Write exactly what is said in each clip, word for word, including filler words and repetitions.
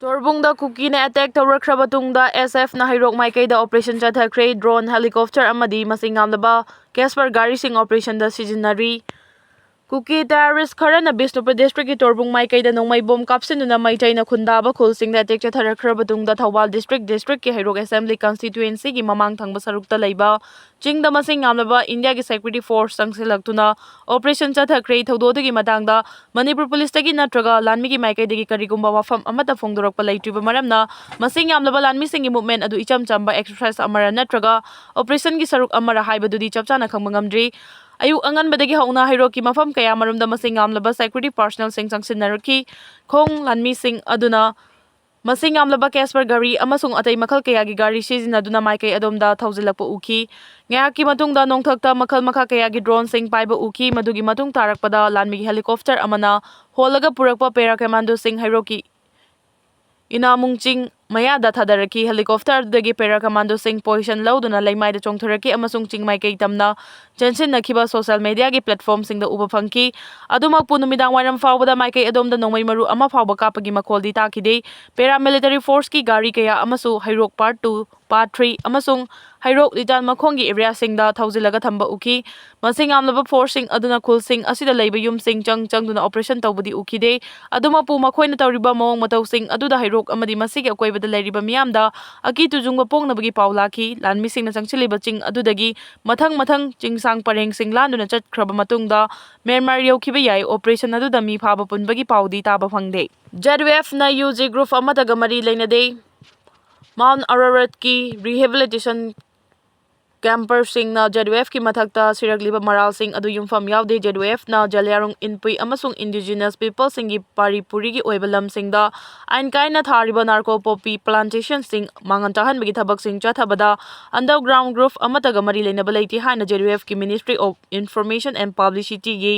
ꯇꯣꯔꯕꯨꯡꯗ ꯀꯨꯀꯤꯅ attack ꯇꯧꯔꯛꯈ꯭ꯔꯕ ꯇꯨꯡꯗ ꯑꯦꯁ ꯑꯦꯐꯅ ꯍꯩꯔꯣꯛ ꯃꯥꯏꯀꯩꯗ ꯑꯣꯄꯔꯦꯁꯟ ꯆꯠꯊꯈ꯭ꯔꯦ꯫ ꯗ꯭ꯔꯣꯟ, ꯍꯦꯂꯤꯀꯣꯞꯇꯔ ꯑꯃꯗꯤ ꯃꯁꯤꯡ ꯌꯥꯝꯂꯕ ꯀꯦꯁꯄꯔ ꯒꯥꯔꯤꯁꯤꯡ ꯑꯣꯄꯔꯦꯁꯟꯗ ꯁꯤꯖꯤꯟꯅꯔꯤ꯫ ꯀꯨꯀꯤ ꯇꯦꯔꯣꯔꯤꯁ ꯈꯔꯅ ꯕꯤꯁꯅꯨꯄꯨꯔ ꯗꯤꯁꯇ꯭ꯔꯤꯛꯀꯤ ꯇꯣꯔꯕꯨꯡ ꯃꯥꯏꯀꯩꯗ ꯅꯣꯡꯃꯩ ꯕꯣꯝ ꯀꯥꯞꯁꯤꯟꯗꯨꯅ ꯃꯩꯇꯩꯅ ꯈꯨꯟꯗꯥꯕ ꯈꯨꯜꯁꯤꯡꯗ ꯑꯦꯇꯦꯛ ꯆꯠꯊꯔꯛꯈ꯭ꯔꯕ ꯇꯨꯡꯗ ꯊꯧꯕꯥꯜ ꯗꯤꯁꯇ꯭ꯔꯤꯛ, ꯗꯤꯁꯇ꯭ꯔꯤꯛꯀꯤ ꯍꯩꯔꯣꯛ ꯑꯦꯁꯦꯝꯕ꯭ꯂꯤ ꯀꯟꯁꯇꯤꯇ꯭ꯌꯨꯑꯦꯟꯁꯤꯒꯤ ꯃꯃꯥꯡ ꯊꯪꯕ ꯁꯔꯨꯛꯇ ꯂꯩꯕ ꯆꯤꯡꯗ ꯃꯁꯤꯡ ꯌꯥꯝꯂꯕ ꯏꯟꯗꯤꯌꯥꯒꯤ ꯁꯦꯀ꯭ꯌꯨꯔꯤꯇꯤ ꯐꯣꯔꯁ ꯆꯪꯁꯤꯜꯂꯛꯇꯨꯅ ꯑꯣꯄꯔꯦꯁꯟ ꯆꯠꯊꯈ꯭ꯔꯦ꯫ ꯊꯧꯗꯣꯛ ꯑꯗꯨꯒꯤ ꯃꯇꯥꯡꯗ ꯃꯅꯤꯄꯨꯔ ꯄꯨꯂꯤꯁꯇꯒꯤ ꯅꯠꯇ꯭ꯔꯒ ꯂꯥꯟꯃꯤꯒꯤ ꯃꯥꯏꯀꯩꯗꯒꯤ ꯀꯔꯤꯒꯨꯝꯕ ꯋꯥꯐꯝ ꯑꯃꯠꯇ ꯐꯣꯡꯗꯣꯔꯛꯄ ꯂꯩꯇ꯭ꯔꯤꯕ ꯃꯔꯝꯅ ꯃꯁꯤꯡ ꯌꯥꯝꯂꯕ ꯂꯥꯟꯃꯤꯁꯤꯡꯒꯤ ꯃꯨꯚꯃꯦꯟ ꯑꯗꯨ ꯏꯆꯝ ꯆꯝꯕ ꯑꯦꯛꯁꯔꯁꯥꯏꯁ ꯑꯃꯔ ꯅꯠꯇ꯭ꯔꯒ ꯑꯣꯄꯔꯦꯁꯟꯒꯤ ꯁꯔꯨꯛ ꯑꯃꯔ ꯍꯥꯏꯕꯗꯨꯗꯤ ꯆꯞ ꯆꯥꯅ ꯈꯪꯕ ꯉꯝꯗ꯭ꯔꯤ꯫ ꯑꯌꯨꯛ ꯑꯉꯟꯕꯗꯒꯤ ꯍꯧꯅ ꯍꯩꯔꯣꯛꯀꯤ ꯃꯐꯝ ꯀꯌꯥꯃꯔꯨꯝꯗ ꯃꯁꯤꯡ ꯌꯥꯝꯂꯕ ꯁꯦꯀ꯭ꯌꯨꯔꯤꯇꯤ ꯄꯥꯔꯁꯅꯦꯜꯁꯤꯡ ꯆꯪꯁꯤꯟꯅꯔꯛꯈꯤ꯫ ꯈꯣꯡ ꯂꯥꯟꯃꯤꯁꯤꯡ ꯑꯗꯨꯅ ꯃꯁꯤꯡ ꯌꯥꯝꯂꯕ ꯀꯦꯁꯄꯔ ꯒꯥꯔꯤ ꯑꯃꯁꯨꯡ ꯑꯇꯩ ꯃꯈꯜ ꯀꯌꯥꯒꯤ ꯒꯥꯔꯤ ꯁꯤꯖꯤꯟꯅꯗꯨꯅ ꯃꯥꯏꯀꯩ ꯑꯗꯣꯝꯗ ꯊꯧꯖꯤꯜꯂꯛꯄ ꯎꯈꯤ꯫ ꯉꯥꯏꯍꯥꯛꯀꯤ ꯃꯇꯨꯡꯗ ꯅꯣꯡꯊꯛꯇ ꯃꯈꯜ ꯃꯈꯥ ꯀꯌꯥꯒꯤ ꯗ꯭ꯔꯣꯟꯁꯤꯡ ꯄꯥꯏꯕ ꯎꯈꯤ꯫ ꯃꯗꯨꯒꯤ ꯃꯇꯨꯡ ꯇꯥꯔꯛꯄꯗ ꯂꯥꯟꯃꯤꯒꯤ ꯍꯦꯂꯤꯀꯣꯞꯇꯔ ꯑꯃꯅ ꯍꯣꯜꯂꯒ ꯄꯨꯔꯛꯄ ꯄꯦꯔꯥ ꯀꯃꯥꯟꯗꯣꯁꯤꯡ ꯍꯩꯔꯣꯛꯀꯤ ꯏꯅꯥꯃꯨꯡ ꯆꯤꯡ ꯃꯌꯥꯗ ꯊꯥꯗꯔꯛꯈꯤ꯫ ꯍꯦꯂꯤꯀꯣꯞꯇꯔ ꯑꯗꯨꯗꯒꯤ ꯄꯦꯔꯥ ꯀꯃꯥꯟꯗꯣꯁꯤꯡ ꯄꯣꯖꯤꯁꯟ ꯂꯧꯗꯨꯅ ꯂꯩꯃꯥꯏꯗ ꯆꯣꯡꯊꯔꯛꯈꯤ ꯑꯃꯁꯨꯡ ꯆꯤꯡ ꯃꯥꯏꯀꯩ ꯇꯝꯅ ꯆꯦꯟꯁꯤꯟꯅꯈꯤꯕ ꯁꯣꯁꯤꯌꯦꯜ ꯃꯤꯗꯤꯌꯥꯒꯤ ꯄ꯭ꯂꯦꯠꯐꯣꯔꯝꯁꯤꯡꯗ ꯎꯕ ꯐꯪꯈꯤ꯫ ꯑꯗꯨꯃꯛꯄꯨ ꯅꯨꯃꯤꯗꯥꯡ ꯋꯥꯏꯔꯝ ꯐꯥꯎꯕꯗ ꯃꯥꯏꯀꯩ ꯑꯗꯣꯝꯗ ꯅꯣꯡꯃꯩ ꯃꯔꯨ ꯑꯃ ꯐꯥꯎꯕ ꯀꯥꯞꯄꯒꯤ ꯃꯈꯣꯜꯗꯤ ꯇꯥꯈꯤꯗꯦ꯫ ꯄꯦꯔꯥꯃꯤꯂꯤꯇꯔꯤ ꯐꯣꯔꯁꯀꯤ ꯒꯥꯔꯤ ꯀꯌꯥ ꯑꯃꯁꯨ ꯍꯩꯔꯣꯛ ꯄꯥꯔꯠ ꯇꯨ, ꯄꯥꯔꯠ ꯊ꯭ꯔꯤ ꯑꯃꯁꯨꯡ ꯍꯩꯔꯣꯛ ꯂꯤꯇꯥꯟ ꯃꯈꯣꯡꯒꯤ ꯑꯦꯔꯤꯌꯥꯁꯤꯡꯗ ꯊꯧꯖꯤꯜꯂꯒ ꯊꯝꯕ ꯎꯈꯤ꯫ ꯃꯁꯤꯡ ꯌꯥꯝꯂꯕ ꯐꯣꯔꯁꯁꯤꯡ ꯑꯗꯨꯅ ꯈꯨꯜꯁꯤꯡ ꯑꯁꯤꯗ ꯂꯩꯕ ꯌꯨꯝꯁꯤꯡ ꯆꯪ ꯆꯪꯗꯨꯅ ꯑꯣꯄꯔꯦꯁꯟ ꯇꯧꯕꯗꯤ ꯎꯈꯤꯗꯦ꯫ ꯑꯗꯨꯃꯛꯄꯨ ꯃꯈꯣꯏꯅ ꯇꯧꯔꯤꯕ ꯃꯑꯣꯡ ꯃꯇꯧꯁꯤꯡ ꯑꯗꯨꯗ ꯍꯩꯔꯣꯛ ꯑꯃꯗꯤ ꯃꯁꯤꯒꯤ ꯑꯀꯣꯏꯕꯗ ꯂꯩꯔꯤꯕ ꯃꯤꯌꯥꯝꯗ ꯑꯀꯤ ꯇꯨꯖꯨꯡꯕ ꯄꯣꯛꯅꯕꯒꯤ ꯄꯥꯎ ꯂꯥꯛꯈꯤ꯫ ꯂꯥꯟꯃꯤꯁꯤꯡꯅ ꯆꯪꯁꯤꯜꯂꯤꯕ ꯆꯤꯡ ꯑꯗꯨꯗꯒꯤ ꯃꯊꯪ ꯃꯊꯪ ꯆꯤꯡꯁꯥꯡ ꯄꯔꯦꯡꯁꯤꯡ ꯂꯥꯟꯗꯨꯅ ꯆꯠꯈ꯭ꯔꯕ ꯃꯇꯨꯡꯗ ꯃ꯭ꯌꯥꯟꯃꯥꯔ ꯌꯧꯈꯤꯕ ꯌꯥꯏ꯫ ꯑꯣꯄꯔꯦꯁꯟ ꯑꯗꯨꯗ ꯃꯤ ꯐꯥꯕ ꯄꯨꯟꯕꯒꯤ ꯄꯥꯎꯗꯤ ꯇꯥꯕ ꯐꯪꯗꯦ꯫ ꯖꯦꯗ ꯌꯨ ꯑꯦꯐꯅ ꯌꯨ ꯖꯤ ꯒ꯭ꯔꯨꯞ ꯑꯃꯠꯇꯒ ꯃꯔꯤ ꯂꯩꯅꯗꯦ꯫ ꯃꯥꯎꯟ ꯑꯔꯥꯔꯠꯀꯤ ꯔꯤꯍꯦꯕꯤꯂꯤꯇꯦꯁꯟ ꯀꯦꯝꯄꯔꯁꯤꯡꯅ ꯖꯦꯗ ꯌꯨ ꯑꯦꯐꯀꯤ ꯃꯊꯛꯇ ꯁꯤꯔꯛꯂꯤꯕ ꯃꯔꯥꯜꯁꯤꯡ ꯑꯗꯨ ꯌꯨꯝꯐꯝ ꯌꯥꯎꯗꯦ꯫ ꯖꯦꯗ ꯌꯨ ꯑꯦꯐꯅ ꯖꯂꯤꯌꯥꯡꯔꯣꯡ ꯏꯟꯄꯨꯏ ꯑꯃꯁꯨꯡ ꯏꯟꯗꯤꯖꯤꯅꯁ ꯄꯤꯄꯜꯁꯤꯡꯒꯤ ꯄꯥꯔꯤ ꯄꯨꯔꯤꯒꯤ ꯑꯣꯏꯕ ꯂꯝꯁꯤꯡꯗ ꯑꯥꯏꯟ ꯀꯥꯏꯅ ꯊꯥꯔꯤꯕ ꯅꯥꯔꯀꯣ ꯄꯣꯄꯤ ꯄ꯭ꯂꯥꯟꯇꯦꯁꯟꯁꯤꯡ ꯃꯥꯡꯍꯟ ꯇꯥꯛꯍꯟꯕꯒꯤ ꯊꯕꯛꯁꯤꯡ ꯆꯠꯊꯕꯗ ꯑꯟꯗꯔꯒ꯭ꯔꯥꯎꯟ ꯒ꯭ꯔꯨꯞ ꯑꯃꯠꯇꯒ ꯃꯔꯤ ꯂꯩꯅꯕ ꯂꯩꯇꯦ ꯍꯥꯏꯅ ꯖꯦꯗ ꯌꯨ ꯑꯦꯐꯀꯤ ꯃꯤꯅꯤꯁꯇ꯭ꯔꯤ ꯑꯣꯐ ꯏꯟꯐꯣꯔꯃꯦꯁꯟ ꯑꯦꯟ ꯄꯕ꯭ꯂꯤꯁꯤꯇꯤꯒꯤ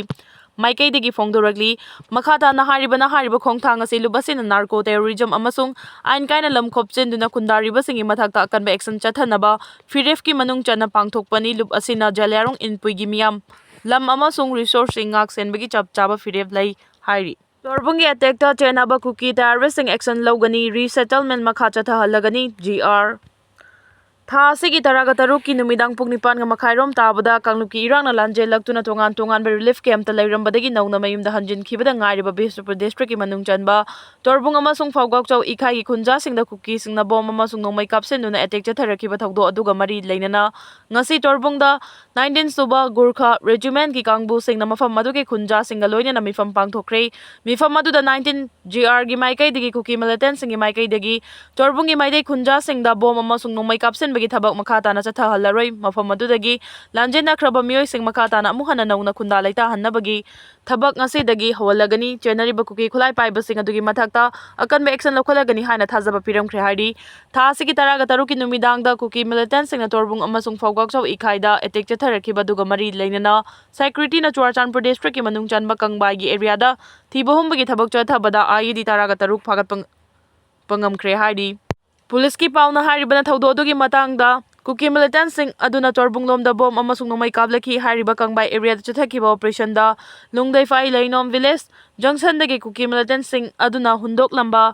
ꯃꯥꯏꯀꯩꯗꯒꯤ ꯐꯣꯡꯗꯣꯔꯛꯂꯤ꯫ ꯃꯈꯥ ꯇꯥꯅ ꯍꯥꯏꯔꯤꯕꯅ ꯍꯥꯏꯔꯤꯕ ꯈꯣꯡꯊꯥꯡ ꯑꯁꯤ ꯂꯨꯞ ꯑꯁꯤꯅ ꯅꯥꯔꯀꯣ ꯇꯦꯔꯣꯔꯤꯖꯝ ꯑꯃꯁꯨꯡ ꯑꯥꯏꯟ ꯀꯥꯏꯅ ꯂꯝ ꯈꯣꯞꯆꯤꯟꯗꯨꯅ ꯈꯨꯟꯗꯥꯔꯤꯕꯁꯤꯡꯒꯤ ꯃꯊꯛꯇ ꯑꯀꯟꯕ ꯑꯦꯛꯁꯟ ꯆꯠꯊꯅꯕ ꯐꯤꯔꯦꯞꯀꯤ ꯃꯅꯨꯡ ꯆꯟꯅ ꯄꯥꯡꯊꯣꯛꯄꯅꯤ꯫ ꯂꯨꯞ ꯑꯁꯤꯅ ꯖꯂꯤꯌꯥꯡꯔꯣꯡ ꯏꯟꯄꯨꯏꯒꯤ ꯃꯤꯌꯥꯝ, ꯂꯝ ꯑꯃꯁꯨꯡ ꯔꯤꯁꯣꯔꯁꯁꯤꯡ ꯉꯥꯛ ꯁꯦꯟꯕꯒꯤ ꯆꯞ ꯆꯥꯕ ꯐꯤꯔꯦꯞ ꯂꯩ ꯍꯥꯏꯔꯤ꯫ ꯇꯣꯔꯕꯨꯡꯒꯤ ꯑꯦꯇꯦꯛꯇ ꯆꯦꯟꯅꯕ ꯀꯨꯀꯤ ꯇꯦꯔꯣꯔꯤꯁꯁꯤꯡ ꯑꯦꯛꯁꯟ ꯂꯧꯒꯅꯤ, ꯔꯤꯁꯦꯇꯜꯃꯦꯟ ꯃꯈꯥ ꯆꯠꯊꯍꯜꯂꯒꯅꯤ, ꯖꯤ ꯑꯥꯔ꯫ ꯊꯥ ꯑꯁꯤꯒꯤ ꯇꯔꯥꯒ ꯇꯔꯨꯛꯀꯤ ꯅꯨꯃꯤꯗꯥꯡ ꯄꯨꯡ ꯅꯤꯄꯥꯟꯒ ꯃꯈꯥꯏꯔꯣꯝ ꯇꯥꯕꯗ ꯀꯥꯡꯂꯨꯞꯀꯤ ꯏꯔꯥꯡꯅ ꯂꯥꯟꯖꯦꯜꯂꯛꯇꯨꯅ ꯇꯣꯉꯥꯟ ꯇꯣꯉꯥꯟꯕ ꯔꯤꯂꯤꯐ ꯀꯦꯝꯞꯇ ꯂꯩꯔꯝꯕꯗꯒꯤ ꯅꯧꯅ ꯃꯌꯨꯝꯗ ꯍꯟꯖꯤꯟꯈꯤꯕꯗ ꯉꯥꯏꯔꯤꯕ ꯕꯤꯁꯅꯨꯄꯨꯔ ꯗꯤꯁꯇ꯭ꯔꯤꯛꯀꯤ ꯃꯅꯨꯡ ꯆꯟꯕ ꯇꯣꯔꯕꯨꯡ ꯑꯃꯁꯨꯡ ꯐꯥꯎꯒꯥꯛꯆꯧ ꯏꯈꯥꯏꯒꯤ ꯈꯨꯟꯖꯥꯁꯤꯡꯗ ꯀꯨꯀꯤꯁꯤꯡꯅ ꯕꯣꯝ ꯑꯃꯁꯨꯡ ꯅꯣꯡꯃꯩ ꯀꯥꯞꯁꯤꯟꯗꯨꯅ ꯑꯦꯇꯦꯛ ꯆꯠꯊꯔꯛꯈꯤꯕ ꯊꯧꯗꯣꯛ ꯑꯗꯨꯒ ꯃꯔꯤ ꯂꯩꯅꯅ ꯉꯁꯤ ꯇꯣꯔꯕꯨꯡꯗ ꯅꯥꯏꯟꯇꯤꯟ ꯁꯨꯕ ꯒꯨꯔꯈꯥ ꯔꯦꯖꯤꯃꯦꯟꯠꯀꯤ ꯀꯥꯡꯕꯨꯁꯤꯡꯅ ꯃꯐꯝ ꯑꯗꯨꯒꯤ ꯈꯨꯟꯖꯥꯁꯤꯡꯒ ꯂꯣꯏꯅꯅ ꯃꯤꯐꯝ ꯄꯥꯡꯊꯣꯛꯈ꯭ꯔꯦ꯫ ꯃꯤꯐꯝ ꯑꯗꯨꯗ ꯅꯥꯏꯟꯇꯤꯟ ꯖꯤ ꯑꯥꯔꯒꯤ ꯃꯥꯏꯀꯩꯗꯒꯤ ꯀꯨꯀꯤ ꯃꯤꯂꯤꯇꯦꯟꯠꯁꯤꯡꯒꯤ ꯃꯥꯏꯀꯩꯗꯒꯤ ꯇꯣꯔꯕꯨꯡꯒꯤ ꯃꯩꯇꯩ ꯈꯨꯟꯖꯥꯁꯤꯡꯗ ꯕꯣꯝ ꯑꯃꯁꯨꯡ ꯅꯣꯡꯃꯩ ꯀꯥꯞꯁꯤꯟꯕꯒꯤ ꯊꯕꯛ ꯃꯈꯥ ꯇꯥꯅ ꯆꯠꯊꯍꯜꯂꯔꯣꯏ, ꯃꯐꯝ ꯑꯗꯨꯗꯒꯤ ꯂꯥꯟꯖꯦꯟꯅꯈ꯭ꯔꯕ ꯃꯤꯑꯣꯏꯁꯤꯡ ꯃꯈꯥ ꯇꯥꯅ ꯑꯃꯨꯛ ꯍꯟꯅ ꯅꯧꯅ ꯈꯨꯟꯗꯥ ꯂꯩꯇꯥꯍꯟꯅꯕꯒꯤ ꯊꯕꯛ ꯉꯁꯤꯗꯒꯤ ꯍꯧꯍꯜꯂꯒꯅꯤ꯫ ꯆꯦꯟꯅꯔꯤꯕ ꯀꯨꯀꯤ ꯈꯨꯠꯂꯥꯏ ꯄꯥꯏꯕꯁꯤꯡ ꯑꯗꯨꯒꯤ ꯃꯊꯛꯇ ꯑꯀꯟꯕ ꯑꯦꯛꯁꯟ ꯂꯧꯈꯠꯂꯒꯅꯤ ꯍꯥꯏꯅ ꯊꯥꯖꯕ ꯄꯤꯔꯝꯈ꯭ꯔꯦ ꯍꯥꯏꯔꯤ꯫ ꯊꯥ ꯑꯁꯤꯒꯤ ꯇꯔꯥꯒ ꯇꯔꯨꯛꯀꯤ ꯅꯨꯃꯤꯗꯥꯡꯗ ꯀꯨꯀꯤ ꯃꯤꯂꯤꯇꯦꯟꯠꯁꯤꯡꯅ ꯇꯣꯔꯕꯨꯡ ꯑꯃꯁꯨꯡ ꯐꯥꯎꯒꯥꯛꯆꯧ ꯏꯈꯥꯏꯗ ꯑꯦꯇꯦꯛ ꯆꯠꯊꯔꯛꯈꯤꯕ ꯑꯗꯨꯒ ꯃꯔꯤ ꯂꯩꯅꯅ ꯁꯦꯀ꯭ꯌꯨꯔꯤꯇꯤꯅ ꯆꯨꯔꯥꯆꯥꯟꯄꯨꯔ ꯗꯤꯁꯇ꯭ꯔꯤꯛꯀꯤ ꯃꯅꯨꯡ ꯆꯟꯕ ꯀꯪꯕꯥꯏꯒꯤ ꯑꯦꯔꯤꯌꯥꯗ ꯊꯤꯕ ꯍꯨꯝꯕꯒꯤ ꯊꯕꯛ ꯆꯠꯊꯕꯗ ꯑꯥꯏ ꯏ ꯗꯤ ꯇꯔꯥꯒ ꯇꯔꯨꯛ ꯐꯥꯒꯠꯄ ꯉꯝꯈ꯭ꯔꯦ ꯍꯥꯏꯔꯤ꯫ ꯄꯨꯂꯤꯁꯀꯤ ꯄꯥꯎꯅ ꯍꯥꯏꯔꯤꯕꯅ ꯊꯧꯗꯣꯛ ꯑꯗꯨꯒꯤ ꯃꯇꯥꯡꯗ ꯀꯨꯀꯤ ꯃꯤꯂꯤꯇꯦꯟꯠꯁꯤꯡ ꯑꯗꯨꯅ ꯇꯣꯔꯕꯨꯡꯂꯣꯝꯗ ꯕꯣꯝ ꯑꯃꯁꯨꯡ ꯅꯣꯡꯃꯩ ꯀꯥꯞꯂꯛꯈꯤ꯫ ꯍꯥꯏꯔꯤꯕ ꯀꯪꯕꯥꯏ ꯑꯦꯔꯤꯌꯥꯗ ꯆꯠꯊꯈꯤꯕ ꯑꯣꯄꯔꯦꯁꯟꯗ ꯂꯨꯡꯗꯩꯐꯥꯏ ꯂꯩꯅꯣꯝ ꯚꯤꯂꯦꯖ ꯖꯪꯁꯟꯗꯒꯤ ꯀꯨꯀꯤ ꯃꯤꯂꯤꯇꯦꯟꯠꯁꯤꯡ ꯑꯗꯨꯅ ꯍꯨꯟꯗꯣꯛꯂꯝꯕ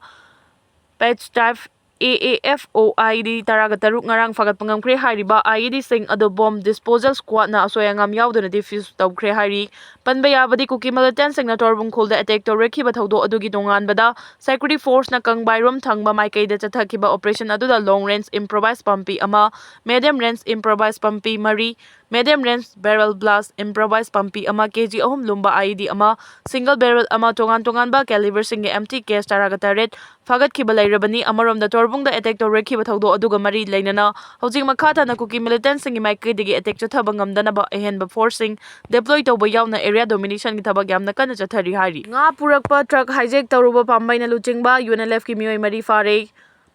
ꯄꯦꯠꯁ type A A F O I E ꯗꯤ ꯇꯔꯥꯒ ꯇꯔꯨꯛ ꯉꯔꯥꯡ ꯐꯥꯒꯠꯄ ꯉꯝꯈ꯭ꯔꯦ꯫ ꯍꯥꯏꯔꯤꯕ ꯑꯥꯏ ꯏ ꯗꯤꯁꯤꯡ ꯑꯗꯨ ꯕꯣꯝ ꯗꯤꯁꯄꯣꯖꯦꯜ ꯁ꯭ꯀ꯭ꯋꯥꯗꯅ ꯑꯁꯣꯏ ꯑꯉꯥꯝ ꯌꯥꯎꯗꯅ ꯗꯤꯐ꯭ꯌꯨꯁ ꯇꯧꯈ꯭ꯔꯦ ꯍꯥꯏꯔꯤ꯫ ꯄꯟꯕ ꯌꯥꯕꯗꯤ ꯀꯨꯀꯤ ꯃꯤꯂꯤꯇꯦꯟꯠꯁꯤꯡꯅ ꯇꯣꯔꯕꯨꯡ ꯈꯨꯜꯗ ꯑꯦꯇꯦꯛ ꯇꯧꯔꯛꯈꯤꯕ ꯊꯧꯗꯣꯛ ꯑꯗꯨꯒꯤ ꯇꯣꯉꯥꯟꯕꯗ ꯁꯦꯀ꯭ꯌꯨꯔꯤꯇꯤ ꯐꯣꯔꯁꯅ ꯀꯪꯕꯥꯏꯔꯣꯝ ꯊꯪꯕ ꯃꯥꯏꯀꯩꯗ ꯆꯠꯊꯈꯤꯕ ꯑꯣꯄꯔꯦꯁꯟ ꯑꯗꯨꯗ ꯂꯣꯡ ꯔꯦꯟꯖ ꯏꯝꯄ꯭ꯔꯣꯚꯥꯏꯁ ꯄꯥꯝꯕꯤ ꯑꯃ, ꯃꯦꯗꯤꯌꯝ ꯔꯦꯟꯖ ꯏꯝꯄ꯭ꯔꯣꯚꯥꯏꯁ ꯄꯥꯝꯕꯤ ꯃꯔꯤ, ꯃꯦꯗꯤꯌꯝ ꯔꯦꯟꯖ ꯕꯦꯔꯦꯜ ꯕ꯭ꯂꯥꯁ ꯏꯝꯄ꯭ꯔꯣꯚꯥꯏꯁ ꯄꯥꯝꯕꯤ ꯑꯃ, ꯀꯦ ꯖꯤ ꯑꯍꯨꯝ ꯂꯨꯝꯕ ꯑꯥꯏ ꯏ ꯗꯤ ꯑꯃ, ꯁꯤꯡꯒꯜ ꯕꯦꯔꯦꯜ ꯑꯃ, ꯇꯣꯉꯥꯟ ꯇꯣꯉꯥꯟꯕ ꯀꯦꯂꯤꯕꯔꯁꯤꯡꯒꯤ ꯑꯦꯝ ꯇꯤ ꯀꯦꯁ ꯇꯔꯥꯒ ꯇꯔꯦꯠ ꯐꯥꯒꯠꯈꯤꯕ ꯂꯩꯔꯕꯅꯤ꯫ ꯑꯃꯔꯣꯝꯗ ꯇꯣꯔꯕꯨꯡꯗ ꯑꯦꯇꯦꯛ ꯇꯧꯔꯛꯈꯤꯕ ꯊꯧꯗꯣꯛ ꯑꯗꯨꯒ ꯃꯔꯤ ꯂꯩꯅꯅ ꯍꯧꯖꯤꯛ ꯃꯈꯥ ꯇꯥꯅ ꯀꯨꯀꯤ ꯃꯤꯂꯤꯇꯦꯟꯠꯁꯤꯡꯒꯤ ꯃꯥꯏꯀꯩꯗꯒꯤ ꯑꯦꯇꯦꯛ ꯆꯠꯊꯕ ꯉꯝꯗꯅꯕ ꯑꯍꯦꯟꯕ ꯐꯣꯔꯁꯁꯤꯡ ꯗꯦꯄ꯭ꯂꯣꯏ ꯇꯧꯕ ꯌꯥꯎꯅ ꯑꯦꯔꯤꯌꯥ ꯗꯣꯃꯤꯅꯦꯁꯟꯒꯤ ꯊꯕꯛ ꯌꯥꯝꯅ ꯀꯟꯅ ꯆꯠꯊꯔꯤ ꯍꯥꯏꯔꯤ꯫ ꯉꯥ ꯄꯨꯔꯛꯄ ꯇ꯭ꯔꯛ ꯍꯥꯏꯖꯦꯛ ꯇꯧꯔꯨꯕ ꯄꯥꯝꯕꯩꯅ ꯂꯨꯆꯤꯡꯕ ꯌꯨ ꯑꯦꯟ ꯑꯦꯜ ꯑꯦꯐꯀꯤ ꯃꯤꯑꯣꯏ ꯃꯔꯤ ꯐꯥꯔꯦ꯫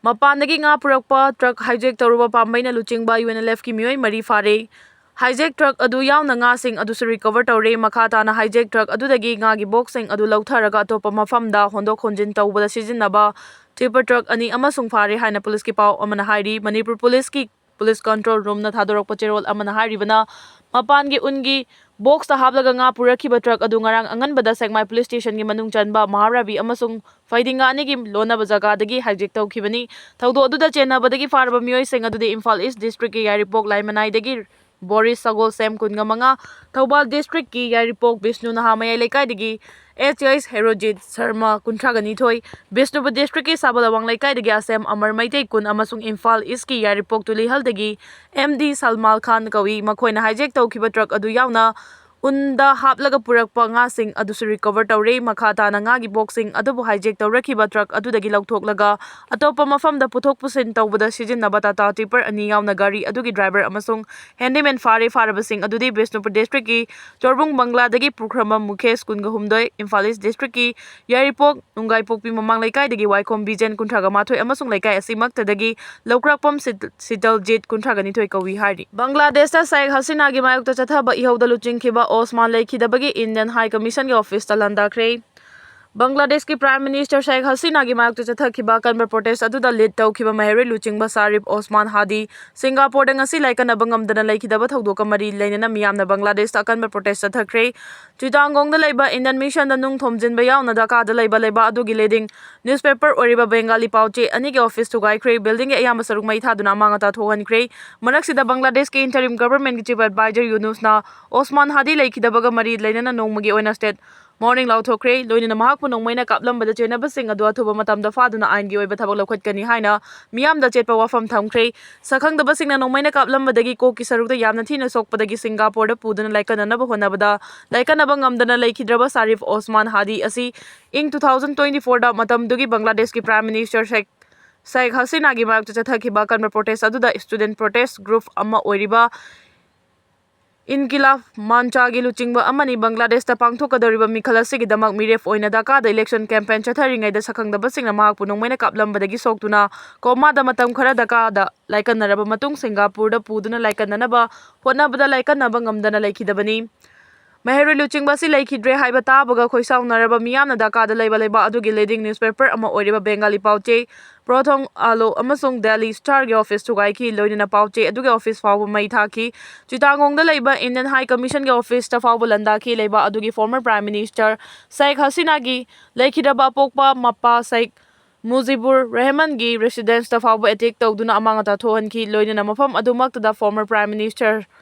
ꯃꯄꯥꯟꯗꯒꯤ ꯉꯥ ꯄꯨꯔꯛꯄ ꯇ꯭ꯔꯛ ꯍꯥꯏꯖꯦꯛ ꯇꯧꯔꯨꯕ ꯄꯥꯝꯕꯩꯅ ꯂꯨꯆꯤꯡꯕ ꯌꯨ ꯑꯦꯟ ꯑꯦꯜ ꯑꯦꯐꯀꯤ ꯃꯤꯑꯣꯏ ꯃꯔꯤ ꯐꯥꯔꯦ꯫ ꯍꯥꯏꯖꯦꯛ ꯇ꯭ꯔꯛ ꯑꯗꯨ ꯌꯥꯎꯅ ꯉꯥꯁꯤꯡ ꯑꯗꯨꯁꯨ ꯔꯤꯀꯚꯔ ꯇꯧꯔꯦ꯫ ꯃꯈꯥ ꯇꯥꯅ ꯍꯥꯏꯖꯦꯛ ꯇ꯭ꯔꯛ ꯑꯗꯨꯗꯒꯤ ꯉꯥꯒꯤ ꯕꯣꯛꯁꯁꯤꯡ ꯑꯗꯨ ꯂꯧꯊꯔꯒ ꯑꯇꯣꯞꯄ ꯃꯐꯝꯗ ꯍꯣꯟꯗꯣꯛ ꯍꯣꯟꯖꯤꯟ ꯇꯧꯕꯗ ꯁꯤꯖꯤꯟꯅꯕ ꯇꯤꯄꯔ ꯇ꯭ꯔꯛ ꯑꯅꯤ ꯑꯃꯁꯨꯡ ꯐꯥꯔꯦ ꯍꯥꯏꯅ ꯄꯨꯂꯤꯁꯀꯤ ꯄꯥꯎ ꯑꯃꯅ ꯍꯥꯏꯔꯤ꯫ ꯃꯅꯤꯄꯨꯔ ꯄꯨꯂꯤꯁꯀꯤ ꯄꯨꯂꯤꯁ ꯀꯟꯇ꯭ꯔꯣꯜ ꯔꯨꯝꯅ ꯊꯥꯗꯣꯔꯛꯄ ꯆꯦꯔꯣꯜ ꯑꯃꯅ ꯍꯥꯏꯔꯤꯕꯅ, ꯃꯄꯥꯟꯒꯤ ꯎꯟꯒꯤ ꯕꯣꯛꯁꯇ ꯍꯥꯞꯂꯒ ꯉꯥ ꯄꯨꯔꯛꯈꯤꯕ ꯇ꯭ꯔꯛ ꯑꯗꯨ ꯉꯔꯥꯡ ꯑꯉꯟꯕꯗ ꯁꯦꯛꯃꯥꯏ ꯄꯨꯂꯤꯁ ꯁ꯭ꯇꯦꯁꯟꯒꯤ ꯃꯅꯨꯡ ꯆꯟꯕ ꯃꯍꯥꯔꯥꯕꯤ ꯑꯃꯁꯨꯡ ꯐꯩꯗꯤꯡꯒꯥ ꯑꯅꯤꯒꯤ ꯂꯣꯟꯅꯕ ꯖꯒꯥꯗꯒꯤ ꯍꯥꯏꯖꯦꯛ ꯇꯧꯈꯤꯕꯅꯤ꯫ ꯊꯧꯗꯣꯛ ꯑꯗꯨꯗ ꯆꯦꯟꯅꯕꯗꯒꯤ ꯐꯥꯔꯕ ꯃꯤꯑꯣꯏꯁꯤꯡ ꯑꯗꯨꯗꯤ ꯏꯝꯐꯥꯜ ꯏꯁ ꯗꯤꯁꯇ꯭ꯔꯤꯛꯀꯤ ꯌꯥꯏꯔꯤꯄꯣꯛ ꯂꯥꯏꯃꯅꯥꯏꯗꯒꯤ ꯕꯣꯔꯤꯁ ꯁꯒꯣꯜꯁꯦꯝ, ꯀꯨꯟꯒ ꯃꯉꯥ, ꯊꯧꯕꯥꯜ ꯗꯤꯁꯇ꯭ꯔꯤꯛꯀꯤ ꯌꯥꯏꯔꯤꯄꯣꯛ ꯕꯤꯁꯅꯨ ꯅꯍꯥ ꯃꯌꯥꯏ ꯂꯩꯀꯥꯏꯗꯒꯤ ꯑꯦꯆ ꯑꯦꯁ ꯍꯦꯔꯣꯖꯤꯠ ꯁꯔꯃ, ꯀꯨꯟꯊ꯭ꯔꯥꯒ ꯅꯤꯊꯣꯏ, ꯕꯤꯁꯅꯨꯄꯨꯔ ꯗꯤꯁꯇ꯭ꯔꯤꯛꯀꯤ ꯁꯥꯕꯂꯋꯥꯡ ꯂꯩꯀꯥꯏꯗꯒꯤ ꯑꯁꯦꯝ ꯑꯃꯔ ꯃꯩꯇꯩ, ꯀꯨꯟ, ꯑꯃꯁꯨꯡ ꯏꯝꯐꯥꯜ ꯏꯁꯀꯤ ꯌꯥꯏꯔꯤꯄꯣꯛ ꯇꯨꯂꯤꯍꯜꯗꯒꯤ ꯑꯦꯝ ꯗꯤ ꯁꯜꯃꯥꯜ ꯈꯥꯟ ꯀꯧꯏ꯫ ꯃꯈꯣꯏꯅ ꯍꯥꯏꯖꯦꯛ ꯇꯧꯈꯤꯕ ꯇ꯭ꯔꯛ ꯑꯗꯨ ꯌꯥꯎꯅ ꯎꯟꯗ ꯍꯥꯞꯂꯒ ꯄꯨꯔꯛꯄ ꯉꯥꯁꯤꯡ ꯑꯗꯨꯁꯨ ꯔꯤꯀꯣꯚꯔ ꯇꯧꯔꯦ꯫ ꯃꯈꯥ ꯇꯥꯅ ꯉꯥꯒꯤ ꯕꯣꯛꯁꯁꯤꯡ ꯑꯗꯨꯕꯨ ꯍꯥꯏꯖꯦꯛ ꯇꯧꯔꯛꯈꯤꯕ ꯇ꯭ꯔꯛ ꯑꯗꯨꯗꯒꯤ ꯂꯧꯊꯣꯛꯂꯒ ꯑꯇꯣꯞꯄ ꯃꯐꯝꯗ ꯄꯨꯊꯣꯛ ꯄꯨꯁꯤꯟ ꯇꯧꯕꯗ ꯁꯤꯖꯤꯟꯅꯕ ꯇꯥꯇꯥ ꯇꯤꯄꯔ ꯑꯅꯤ ꯌꯥꯎꯅ ꯒꯥꯔꯤ ꯑꯗꯨꯒꯤ ꯗ꯭ꯔꯥꯏꯚꯔ ꯑꯃꯁꯨꯡ ꯍꯦꯟꯗꯤꯃꯦꯟ ꯐꯥꯔꯦ꯫ ꯐꯥꯔꯕꯁꯤꯡ ꯑꯗꯨꯗꯤ ꯕꯤꯁꯅꯨꯄꯨꯔ ꯗꯤꯁꯇ꯭ꯔꯤꯛꯀꯤ ꯆꯣꯔꯕꯨꯡ ꯕꯪꯒ꯭ꯂꯥꯗꯒꯤ ꯄꯨꯈ꯭ꯔꯝꯕꯝ ꯃꯨꯀꯦꯁ, ꯀꯨꯟꯒ ꯍꯨꯝꯗꯣꯏ, ꯏꯝꯐꯥꯜ ꯏꯁ ꯗꯤꯁꯇ꯭ꯔꯤꯛꯀꯤ ꯌꯥꯏꯔꯤꯄꯣꯛ ꯅꯨꯡꯒꯥꯏꯄꯣꯛꯄꯤ ꯃꯃꯥꯡ ꯂꯩꯀꯥꯏꯗꯒꯤ ꯋꯥꯏꯈꯣꯝ ꯕꯤꯖꯦꯟ, ꯀꯨꯟꯊ꯭ꯔꯥꯒ ꯃꯥꯊꯣꯏ, ꯑꯃꯁꯨꯡ ꯂꯩꯀꯥꯏ ꯑꯁꯤꯃꯛꯇꯗꯒꯤ ꯂꯧꯀ꯭ꯔꯥꯛꯄꯝ ꯁꯤꯠ-, ꯁꯤꯇꯜꯖꯤꯠ, ꯀꯨꯟꯊ꯭ꯔꯥꯒ ꯅꯤꯊꯣꯏ ꯀꯧꯏ ꯍꯥꯏꯔꯤ꯫ ꯕꯪꯒ꯭ꯂꯥꯗꯦꯁꯇ ꯁꯦꯈ ꯍꯁꯤꯅꯥꯒꯤ ꯃꯥꯌꯣꯛꯇ ꯆꯠꯊꯕ ꯏꯍꯧꯗ ꯂꯨꯆꯤꯡꯈꯤꯕ ꯑꯣꯁꯃꯥꯟ ꯂꯩꯈꯤꯗꯕꯒꯤ ꯏꯟꯗꯤꯌꯟ ꯍꯥꯏ ꯀꯃꯤꯁꯟꯒꯤ ꯑꯣꯐꯤꯁꯇ ꯂꯥꯟꯗꯥꯈ꯭ꯔꯦ꯫ ꯕꯪꯒ꯭ꯂꯥꯗꯦꯁꯀꯤ ꯄ꯭ꯔꯥꯏꯝ ꯃꯤꯅꯤꯁꯇꯔ ꯁꯦꯈ ꯍꯁꯤꯅꯥꯒꯤ ꯃꯥꯌꯣꯛꯇ ꯆꯠꯊꯈꯤꯕ ꯑꯀꯟꯕ ꯄ꯭ꯔꯣꯇꯦꯁ ꯑꯗꯨꯗ ꯂꯤꯗ ꯇꯧꯈꯤꯕ ꯃꯍꯩꯔꯣꯏ ꯂꯨꯆꯤꯡꯕ ꯁꯥꯔꯤꯐ ꯑꯣꯁꯃꯥꯟ ꯍꯥꯗꯤ ꯁꯤꯡꯒꯥꯄꯣꯔꯗ ꯉꯁꯤ ꯂꯥꯏꯀꯠꯅꯕ ꯉꯝꯗꯅ ꯂꯩꯈꯤꯗꯕ ꯊꯧꯗꯣꯛꯀ ꯃꯔꯤ ꯂꯩꯅꯅ ꯃꯤꯌꯥꯝꯅ ꯕꯪꯒ꯭ꯂꯥꯗꯦꯁꯇ ꯑꯀꯟꯕ ꯄ꯭ꯔꯣꯇꯦꯁ ꯆꯠꯊꯈ꯭ꯔꯦ꯫ ꯆꯤꯇꯥꯡꯒꯣꯡꯗ ꯂꯩꯕ ꯏꯟꯗꯤꯌꯟ ꯃꯤꯁꯟꯗ ꯅꯨꯡ ꯊꯣꯝꯖꯤꯟꯕ ꯌꯥꯎꯅ ꯙꯥꯀꯥꯗ ꯂꯩꯕ ꯂꯩꯕꯥꯛ ꯑꯗꯨꯒꯤ ꯂꯤꯗꯤꯡ ꯅ꯭ꯌꯨꯁꯄꯦꯄꯔ ꯑꯣꯏꯔꯤꯕ ꯕꯦꯡꯒꯥꯂꯤ ꯄꯥꯎꯆꯦ ꯑꯅꯤꯒꯤ ꯑꯣꯐꯤꯁ ꯊꯨꯒꯥꯏꯈ꯭ꯔꯦ꯫ ꯕꯤꯜꯗꯤꯡꯒꯤ ꯑꯌꯥꯝꯕ ꯁꯔꯨꯛ ꯃꯩ ꯊꯥꯗꯨꯅ ꯑꯃꯥꯡ ꯑꯇꯥ ꯊꯣꯛꯍꯟꯈ꯭ꯔꯦ꯫ ꯃꯔꯛꯁꯤꯗ ꯕꯪꯒ꯭ꯂꯥꯗꯦꯁꯀꯤ ꯏꯟꯇꯔꯤꯝ ꯒꯚꯔꯟꯃꯦꯟꯠꯀꯤ ꯆꯤꯐ ꯑꯦꯗꯚꯥꯏꯖꯔ ꯌꯨꯅꯨꯁꯅ ꯑꯣꯁꯃꯥꯟ ꯍꯥꯗꯤ ꯂꯩꯈꯤꯗꯕꯒ ꯃꯔꯤ ꯂꯩꯅꯅ ꯅꯣꯡꯃꯒꯤ ꯑꯣꯏꯅ ꯁ꯭ꯇꯦꯠ ꯃꯣꯔꯅꯤꯡ ꯂꯥꯎꯊꯣꯛꯈ꯭ꯔꯦ꯫ ꯂꯣꯏꯅꯅ ꯃꯍꯥꯛꯄꯨ ꯅꯣꯡꯃꯩꯅ ꯀꯥꯞꯂꯝꯕꯗ ꯆꯦꯟꯅꯕꯁꯤꯡ ꯑꯗꯨ ꯑꯊꯨꯕ ꯃꯇꯝꯗ ꯐꯥꯗꯨꯅ ꯑꯥꯏꯟꯒꯤ ꯑꯣꯏꯕ ꯊꯕꯛ ꯂꯧꯈꯠꯀꯅꯤ ꯍꯥꯏꯅ ꯃꯤꯌꯥꯝꯗ ꯑꯆꯦꯠꯄ ꯋꯥꯐꯝ ꯊꯝꯈ꯭ꯔꯦ꯫ ꯁꯛꯈꯪꯗꯕꯁꯤꯡꯅ ꯅꯣꯡꯃꯩꯅ ꯀꯥꯞꯂꯝꯕꯗꯒꯤ ꯀꯣꯛꯀꯤ ꯁꯔꯨꯛꯇ ꯌꯥꯝꯅ ꯊꯤꯅ ꯁꯣꯛꯄꯗꯒꯤ ꯁꯤꯡꯒꯥꯄꯣꯔꯗ ꯄꯨꯗꯨꯅ ꯂꯥꯏꯀꯠꯅꯅꯕ ꯍꯣꯠꯅꯕꯗ ꯂꯥꯏꯀꯠꯅꯕ ꯉꯝꯗꯅ ꯂꯩꯈꯤꯗ꯭ꯔꯕ ꯁꯥꯔꯤꯐ ꯑꯣꯁꯃꯥꯟ ꯍꯥꯗꯤ ꯑꯁꯤ ꯏꯪ two thousand twenty fourꯗ ꯃꯇꯝꯗꯨꯒꯤ ꯕꯪꯒ꯭ꯂꯥꯗꯦꯁꯀꯤ ꯄ꯭ꯔꯥꯏꯝ ꯃꯤꯅꯤꯁꯇꯔ ꯁꯦꯈ, ꯁꯦꯈ ꯍꯁꯤꯅꯥꯒꯤ ꯃꯥꯌꯣꯛꯇ ꯆꯠꯊꯈꯤꯕ ꯑꯀꯟꯕ ꯄ꯭ꯔꯣꯇꯦꯁ ꯑꯗꯨꯗ ꯁ꯭ꯇꯨꯗꯦꯟꯠ ꯄ꯭ꯔꯣꯇꯦꯁ ꯒ꯭ꯔꯨꯞ ꯑꯃ ꯑꯣꯏꯔꯤꯕ ꯏꯟꯀꯤꯂꯥꯕ ꯃꯥꯟꯆꯥꯒꯤ ꯂꯨꯆꯤꯡꯕ ꯑꯃꯅꯤ꯫ ꯕꯪꯒ꯭ꯂꯥꯗꯦꯁꯇ ꯄꯥꯡꯊꯣꯛꯀꯗꯧꯔꯤꯕ ꯃꯤꯈꯜ ꯑꯁꯤꯒꯤꯗꯃꯛ ꯃꯤꯔꯦꯞ ꯑꯣꯏꯅ ꯙꯥꯀꯥꯗ ꯏꯂꯦꯛꯁꯟ ꯀꯦꯝꯄꯦꯟ ꯆꯠꯊꯔꯤꯉꯩꯗ ꯁꯛꯈꯪꯗꯕꯁꯤꯡꯅ ꯃꯍꯥꯛꯄꯨ ꯅꯣꯡꯃꯩꯅ ꯀꯥꯞꯂꯝꯕꯗꯒꯤ ꯁꯣꯛꯇꯨꯅ ꯀꯣꯃꯥꯗ ꯃꯇꯝ ꯈꯔ ꯙꯥꯀꯥꯗ ꯂꯥꯏꯀꯠꯅꯔꯕ ꯃꯇꯨꯡ ꯁꯤꯡꯒꯥꯄꯨꯔꯗ ꯄꯨꯗꯨꯅ ꯂꯥꯏꯀꯠꯅꯅꯕ ꯍꯣꯠꯅꯕꯗ ꯂꯥꯏꯀꯠꯅꯕ ꯉꯝꯗꯅ ꯂꯩꯈꯤꯗꯕꯅꯤ꯫ ꯃꯍꯩꯔꯣꯏ ꯂꯨꯆꯤꯡꯕ ꯑꯁꯤ ꯂꯩꯈꯤꯗ꯭ꯔꯦ ꯍꯥꯏꯕ ꯇꯥꯕꯒ ꯈꯣꯏꯁꯥꯎꯅꯔꯕ ꯃꯤꯌꯥꯝꯅ ꯙꯥꯀꯥꯗ ꯂꯩꯕ ꯂꯩꯕꯥꯛ ꯑꯗꯨꯒꯤ leading newspaper ꯑꯃ ꯑꯣꯏꯔꯤꯕ ꯕꯦꯡꯒꯥꯂꯤ ꯄꯥꯎꯆꯦ ꯄ꯭ꯔꯣꯊꯣꯡ ꯑꯥꯂꯣ ꯑꯃꯁꯨꯡ Daily Star ꯒꯤ office ꯊꯨꯒꯥꯏꯈꯤ꯫ ꯂꯣꯏꯅꯅ ꯄꯥꯎꯆꯦ ꯑꯗꯨꯒꯤ office ꯐꯥꯎꯕ ꯃꯩ ꯊꯥꯈꯤ꯫ ꯆꯤꯇꯥꯒꯣꯡꯗ ꯂꯩꯕ Indian High Commission ꯒꯤ office ꯇ ꯐꯥꯎꯕ ꯂꯥꯟꯗꯥꯈꯤ꯫ ꯂꯩꯕꯥꯛ ꯑꯗꯨꯒꯤ former Prime Minister ꯁꯦꯈ ꯍꯁꯤꯅꯥꯒꯤ ꯂꯩꯈꯤꯗ꯭ꯔꯕ ꯑꯄꯣꯛꯄ ꯃꯄꯥ ꯁꯦꯈ ꯃꯨꯖꯤꯕꯨꯔ ꯔꯍꯃꯟꯒꯤ residence ꯇ ꯐꯥꯎꯕ attack ꯇꯧꯗꯨꯅ ꯑꯃꯥꯡ ꯑꯇꯥ ꯊꯣꯛꯍꯟꯈꯤ꯫ ꯂꯣꯏꯅꯅ ꯃꯐꯝ ꯑꯗꯨꯃꯛꯇꯗ former Prime Minister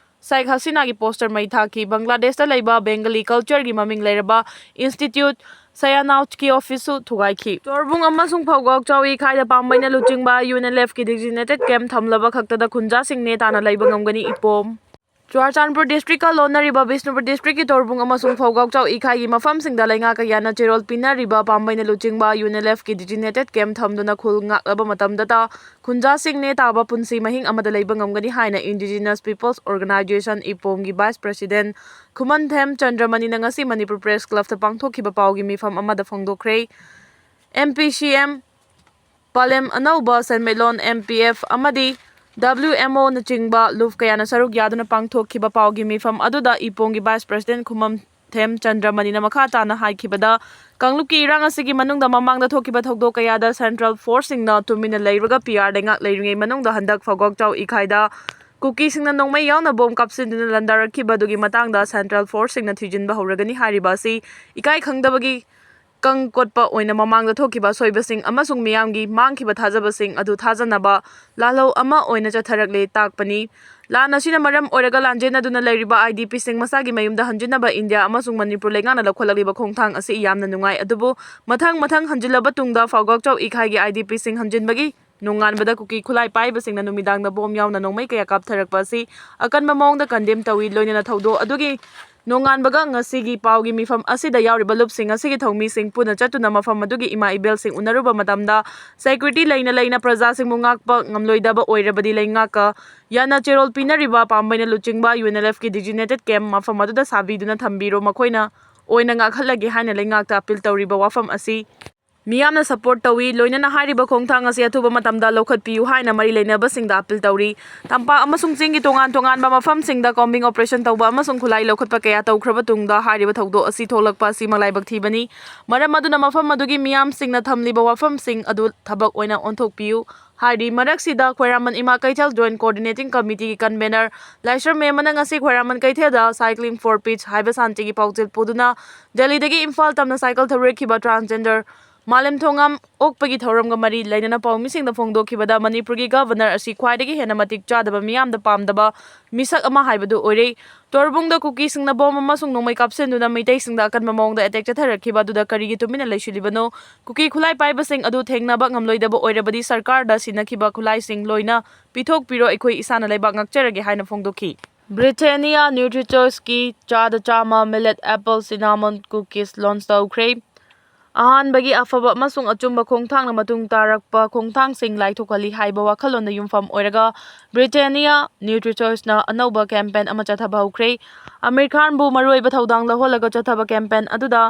ꯁꯦꯈ ꯍꯁꯤꯅꯥꯒꯤ poster ꯃꯩ ꯊꯥꯈꯤ꯫ ꯕꯪꯒ꯭ꯂꯥꯗꯦꯁꯇ ꯂꯩꯕ ꯕꯦꯡꯒꯂꯤ culture ꯒꯤ ꯃꯃꯤꯡ ꯂꯩꯔꯕ institute ꯁꯌꯥꯅꯥꯎꯠꯀꯤ office ꯁꯨ ꯊꯨꯒꯥꯏꯈꯤ꯫ ꯇꯣꯔꯕꯨꯡ ꯑꯃꯁꯨꯡ ꯐꯧꯒꯥꯎ ꯆꯥꯎꯏ ꯈꯥꯏꯗ ꯄꯥꯝꯕꯩꯅ ꯂꯨꯆꯤꯡꯕ UNLF ꯀꯤ designated camp ꯊꯝꯂꯕ ꯈꯛꯇꯗ ꯈꯨꯟꯖꯥꯁꯤꯡ ꯅꯦ ꯇꯥꯅ ꯂꯩꯕ ꯉꯝꯒꯅꯤ꯫ ꯏꯄꯣꯝ꯫ ꯆꯨꯔꯥꯆꯥꯟꯄꯨꯔ district ꯀ ꯂꯣꯟꯅꯔꯤꯕ ꯕꯤꯁꯅꯨꯄꯨꯔ district ꯀꯤ ꯇꯣꯔꯕꯨꯡ ꯑꯃꯁꯨꯡ ꯐꯧꯒꯥꯎ ꯆꯥꯎ ꯏꯀꯥꯏꯒꯤ ꯃꯐꯝꯁꯤꯡꯗ ꯂꯩꯉꯥꯛꯀ ꯌꯥꯅ ꯆꯦꯔꯣꯜ ꯄꯤꯅꯔꯤꯕ ꯄꯥꯝꯕꯩꯅ ꯂꯨꯆꯤꯡꯕ UNLF ꯀꯤ designated camp ꯊꯝꯗꯨꯅ ꯈꯨꯜ ꯉꯥꯛꯂꯕ ꯃꯇꯝꯗꯇ ꯈꯨꯟꯖꯥꯁꯤꯡ ꯅꯦ ꯇꯥꯕ ꯄꯨꯟꯁꯤ ꯃꯍꯤꯡ ꯑꯃꯗ ꯂꯩꯕ ꯉꯝꯒꯅꯤ ꯍꯥꯏꯅ Indigenous Peoples Organisation ꯏꯄꯣꯝꯒꯤ vice president ꯈꯨꯃꯟꯊꯦꯝ ꯆꯟꯗ꯭ꯔꯃꯅꯤꯅ ꯉꯁꯤ ꯃꯅꯤꯄꯨꯔ Press Club ꯇ ꯄꯥꯡꯊꯣꯛꯈꯤꯕ ꯄꯥꯎꯒꯤ ꯃꯤꯐꯝ ꯑꯃꯗ ꯐꯣꯡꯗꯣꯛꯈ꯭ꯔꯦ꯫ MPCM ꯄꯥꯂꯦꯝ ꯑꯅꯧꯕ ꯁꯦꯟꯃꯤꯠꯂꯣꯟ MPF ꯑꯃꯗꯤ WMO ꯅꯆꯤꯡꯕ ꯂꯨꯞ ꯀꯌꯥꯅ ꯁꯔꯨꯛ ꯌꯥꯗꯨꯅ ꯄꯥꯡꯊꯣꯛꯈꯤꯕ ꯄꯥꯎꯒꯤ ꯃꯤꯐꯝ ꯑꯗꯨꯗ ꯏꯄꯣꯝꯒꯤ vice president ꯈꯨꯃꯟꯊꯦꯝ ꯆꯟꯗ꯭ꯔꯃꯅꯤꯅ ꯃꯈꯥ ꯇꯥꯅ ꯍꯥꯏꯈꯤꯕꯗ, ꯀꯥꯡꯂꯨꯞꯀꯤ ꯏꯔꯥꯡ ꯑꯁꯤꯒꯤ ꯃꯅꯨꯡꯗ ꯃꯃꯥꯡꯗ ꯊꯣꯛꯈꯤꯕ ꯊꯧꯗꯣꯛ ꯀꯌꯥꯗ central force ꯁꯤꯡꯅ ꯇꯨꯃꯤꯟꯅ ꯂꯩꯔꯒ PR ꯂꯩꯉꯥꯛ ꯂꯩꯔꯤꯉꯩ ꯃꯅꯨꯡꯗ ꯍꯟꯗꯛ ꯐꯧꯒꯥꯎ ꯆꯥꯎ ꯏꯀꯥꯏꯗ ꯀꯨꯀꯤꯁꯤꯡꯅ ꯅꯣꯡꯃꯩ ꯌꯥꯎꯅ ꯕꯣꯝ ꯀꯥꯞꯁꯤꯟꯗꯨꯅ ꯂꯥꯟꯗꯥꯔꯛꯈꯤꯕ ꯑꯗꯨꯒꯤ ꯃꯇꯥꯡꯗ central force ꯁꯤꯡꯅ ꯊꯤꯖꯤꯟꯕ ꯍꯧꯔꯒꯅꯤ ꯍꯥꯏꯔꯤꯕ ꯑꯁꯤ ꯏꯀꯥꯏ ꯈꯪꯗꯕꯒꯤ ꯀꯪ ꯀꯣꯠꯄ ꯑꯣꯏꯅ ꯃꯃꯥꯡꯗ ꯊꯣꯛꯈꯤꯕ ꯑꯁꯣꯏꯕꯁꯤꯡ ꯑꯃꯁꯨꯡ ꯃꯤꯌꯥꯝꯒꯤ ꯃꯥꯡꯈꯤꯕ ꯊꯥꯖꯕꯁꯤꯡ ꯑꯗꯨ ꯊꯥꯖꯅꯕ ꯂꯥꯜꯍꯧ ꯑꯃ ꯑꯣꯏꯅ ꯆꯠꯊꯔꯛꯂꯦ ꯇꯥꯛꯄꯅꯤ꯫ ꯂꯥꯟ ꯑꯁꯤꯅ ꯃꯔꯝ ꯑꯣꯏꯔꯒ ꯂꯥꯟꯖꯦꯟꯅꯗꯨꯅ ꯂꯩꯔꯤꯕ IDP ꯁꯤꯡ ꯃꯁꯥꯒꯤ ꯃꯌꯨꯝꯗ ꯍꯟꯖꯤꯟꯅꯕ ꯏꯟꯗꯤꯌꯥ ꯑꯃꯁꯨꯡ ꯃꯅꯤꯄꯨꯔ ꯂꯩꯉꯥꯛꯅ ꯂꯧꯈꯠꯂꯛꯂꯤꯕ ꯈꯣꯡꯊꯥꯡ ꯑꯁꯤ ꯌꯥꯝꯅ ꯅꯨꯡꯉꯥꯏ, ꯑꯗꯨꯕꯨ ꯃꯊꯪ ꯃꯊꯪ ꯍꯟꯖꯤꯜꯂꯕ ꯇꯨꯡꯗ ꯐꯥꯎꯒꯥꯛꯆꯥꯎ ꯏꯀꯥꯏꯒꯤ IDP ꯁꯤꯡ ꯍꯟꯖꯤꯟꯕꯒꯤ ꯅꯣꯡꯉꯥꯟꯕꯗ ꯀꯨꯀꯤ ꯈꯨꯠꯂꯥꯏ ꯄꯥꯏꯕꯁꯤꯡꯅ ꯅꯨꯃꯤꯗꯥꯡꯗ ꯕꯣꯝ ꯌꯥꯎꯅ ꯅꯣꯡꯃꯩ ꯀꯌꯥ ꯀꯥꯞꯊꯔꯛꯄ ꯑꯁꯤ ꯑꯀꯟꯕ ꯃꯑꯣꯡꯗ condemn ꯇꯧꯏ꯫ ꯂꯣꯏꯅꯅ ꯊꯧꯗꯣꯛ ꯑꯗꯨꯒꯤ ꯅꯣꯡꯉꯥꯟꯕꯒ ꯉꯁꯤꯒꯤ ꯄꯥꯎꯒꯤ ꯃꯤꯐꯝ ꯑꯁꯤꯗ ꯌꯥꯎꯔꯤꯕ ꯂꯨꯞꯁꯤꯡ ꯑꯁꯤꯒꯤ ꯊꯧꯃꯤꯁꯤꯡ ꯄꯨꯟꯅ ꯆꯠꯇꯨꯅ ꯃꯐꯝ ꯑꯗꯨꯒꯤ ꯏꯃꯥ ꯏꯕꯦꯜꯁꯤꯡ ꯎꯅꯔꯨꯕ ꯃꯇꯝꯗ, security ꯂꯩꯅ ꯂꯩꯅ ꯄ꯭ꯔꯖꯥꯁꯤꯡꯕꯨ ꯉꯥꯛꯄ ꯉꯝꯂꯣꯏꯗꯕ ꯑꯣꯏꯔꯕꯗꯤ ꯂꯩꯉꯥꯛꯀ ꯌꯥꯅ ꯆꯦꯔꯣꯜ ꯄꯤꯅꯔꯤꯕ ꯄꯥꯝꯕꯩꯅ ꯂꯨꯆꯤꯡꯕ UNLF ꯀꯤ designated camp ꯃꯐꯝ ꯑꯗꯨꯗ ꯁꯥꯕꯤꯗꯨꯅ ꯊꯝꯕꯤꯔꯣ, ꯃꯈꯣꯏꯅ ꯑꯣꯏꯅ ꯉꯥꯛꯍꯜꯂꯒꯦ ꯍꯥꯏꯅ ꯂꯩꯉꯥꯛꯇ appeal ꯇꯧꯔꯤꯕ ꯋꯥꯐꯝ ꯑꯁꯤ ꯃꯤꯌꯥꯝꯅ support ꯇꯧꯏ꯫ ꯂꯣꯏꯅꯅ ꯍꯥꯏꯔꯤꯕ ꯈꯣꯡꯊꯥꯡ ꯑꯁꯤ ꯑꯊꯨꯕ ꯃꯇꯝꯗ ꯂꯧꯈꯠꯄꯤꯌꯨ ꯍꯥꯏꯅ ꯃꯔꯤ ꯂꯩꯅꯕꯁꯤꯡꯗ appeal ꯇꯧꯔꯤ꯫ ꯇꯝꯄꯥꯛ ꯑꯃꯁꯨꯡ ꯆꯤꯡꯒꯤ ꯇꯣꯉꯥꯟ ꯇꯣꯉꯥꯟꯕ ꯃꯐꯝꯁꯤꯡꯗ combing operation ꯇꯧꯕ ꯑꯃꯁꯨꯡ ꯈꯨꯠꯂꯥꯏ ꯂꯧꯈꯠꯄ ꯀꯌꯥ ꯇꯧꯈ꯭ꯔꯕ ꯇꯨꯡꯗ ꯍꯥꯏꯔꯤꯕ ꯊꯧꯗꯣꯛ ꯑꯁꯤ ꯊꯣꯛꯂꯛꯄ ꯑꯁꯤ ꯃꯂꯥꯏꯕꯛ ꯊꯤꯕꯅꯤ꯫ ꯃꯔꯝ ꯑꯗꯨꯅ ꯃꯐꯝ ꯑꯗꯨꯒꯤ ꯃꯤꯌꯥꯝꯁꯤꯡꯅ ꯊꯝꯂꯤꯕ ꯋꯥꯐꯝꯁꯤꯡ ꯑꯗꯨ ꯊꯕꯛ ꯑꯣꯏꯅ ꯑꯣꯟꯊꯣꯛꯄꯤꯌꯨ ꯍꯥꯏꯔꯤ꯫ ꯃꯔꯛꯁꯤꯗ ꯈ꯭ꯋꯥꯏꯔꯥꯝꯕꯟ ꯏꯃꯥ ꯀꯩꯊꯦꯜ Joint Coordinating Committeeꯒꯤ convener ꯂꯥꯏꯁ꯭ꯔꯝ ꯃꯦꯝꯃꯅ ꯉꯁꯤ ꯈ꯭ꯋꯥꯏꯔꯥꯝꯕꯟ ꯀꯩꯊꯦꯜꯗ Cycling for Peace ꯍꯥꯏꯕ ꯁꯥꯟꯇꯤꯒꯤ ꯄꯥꯎꯖꯦꯜ ꯄꯨꯗꯨꯅ ꯗꯦꯜꯂꯤꯗꯒꯤ ꯏꯝꯐꯥꯜ ꯇꯝꯅ ꯁꯥꯏꯀꯜ ꯊꯧꯔꯦꯛꯈꯤꯕ transgender ꯃꯥꯂꯦꯝꯊꯣꯡꯉꯝ ꯑꯣꯛꯄꯒꯤ ꯊꯧꯔꯝꯒ ꯃꯔꯤ ꯂꯩꯅꯅ ꯄꯥꯎꯃꯤꯁꯤꯡꯗ ꯐꯣꯡꯗꯣꯛꯈꯤꯕꯗ ꯃꯅꯤꯄꯨꯔꯒꯤ governor ꯑꯁꯤ ꯈ꯭ꯋꯥꯏꯗꯒꯤ ꯍꯦꯟꯅ ꯃꯇꯤꯛ ꯆꯥꯗꯕ, ꯃꯤꯌꯥꯝꯗ ꯄꯥꯝꯗꯕ ꯃꯤꯁꯛ ꯑꯃ ꯍꯥꯏꯕꯗꯨ ꯑꯣꯏꯔꯦ꯫ ꯇꯣꯔꯕꯨꯡꯗ ꯀꯨꯀꯤꯁꯤꯡꯅ bomb ꯑꯃꯁꯨꯡ ꯅꯣꯡꯃꯩ ꯀꯥꯞꯁꯤꯟꯗꯨꯅ ꯃꯤꯇꯩꯁꯤꯡꯗ ꯑꯀꯟꯕ ꯃꯑꯣꯡꯗ attack ꯆꯠꯊꯔꯛꯈꯤꯕ ꯑꯗꯨꯗ ꯀꯔꯤꯒꯤ ꯇꯨꯃꯤꯟꯅ ꯂꯩꯁꯤꯜꯂꯤꯕꯅꯣ? ꯀꯨꯀꯤ ꯈꯨꯠꯂꯥꯏ ꯄꯥꯏꯕꯁꯤꯡ ꯑꯗꯨ ꯊꯦꯡꯅꯕ ꯉꯝꯂꯣꯏꯗꯕ ꯑꯣꯏꯔꯕꯗꯤ ꯁꯔꯀꯥꯔꯗ ꯁꯤꯟꯅꯈꯤꯕ ꯈꯨꯠꯂꯥꯏꯁꯤꯡ ꯂꯣꯏꯅ ꯄꯤꯊꯣꯛꯄꯤꯔꯣ, ꯑꯩꯈꯣꯏ ꯏꯁꯥꯅ ꯂꯩꯕꯥꯛ ꯉꯥꯛꯆꯔꯒꯦ ꯍꯥꯏꯅ ꯐꯣꯡꯗꯣꯛꯈꯤ꯫ Britannia Nutri Choiceꯀꯤ ꯆꯥꯗ ꯆꯥꯝꯃ millet apple cinnamon cookies launch ꯇꯧꯈ꯭ꯔꯦ꯫ ꯑꯍꯥꯟꯕꯒꯤ ꯑꯐꯕ ꯑꯃꯁꯨꯡ ꯑꯆꯨꯝꯕ ꯈꯣꯡꯊꯥꯡꯅ ꯃꯇꯨꯡ ꯇꯥꯔꯛꯄ ꯈꯣꯡꯊꯥꯡꯁꯤꯡ ꯂꯥꯏꯊꯣꯛꯍꯜꯂꯤ ꯍꯥꯏꯕ ꯋꯥꯈꯜꯂꯣꯟꯗ ꯌꯨꯝꯐꯝ ꯑꯣꯏꯔꯒ Britannia Nutri Choiceꯅ ꯑꯅꯧꯕ campaign ꯑꯃ ꯆꯠꯊꯕ ꯍꯧꯈ꯭ꯔꯦ꯫ ꯑꯃꯤꯔ ꯈꯥꯟꯕꯨ ꯃꯔꯨꯑꯣꯏꯕ ꯊꯧꯗꯥꯡ ꯂꯧꯍꯜꯂꯒ ꯆꯠꯊꯕ campaign ꯑꯗꯨꯗ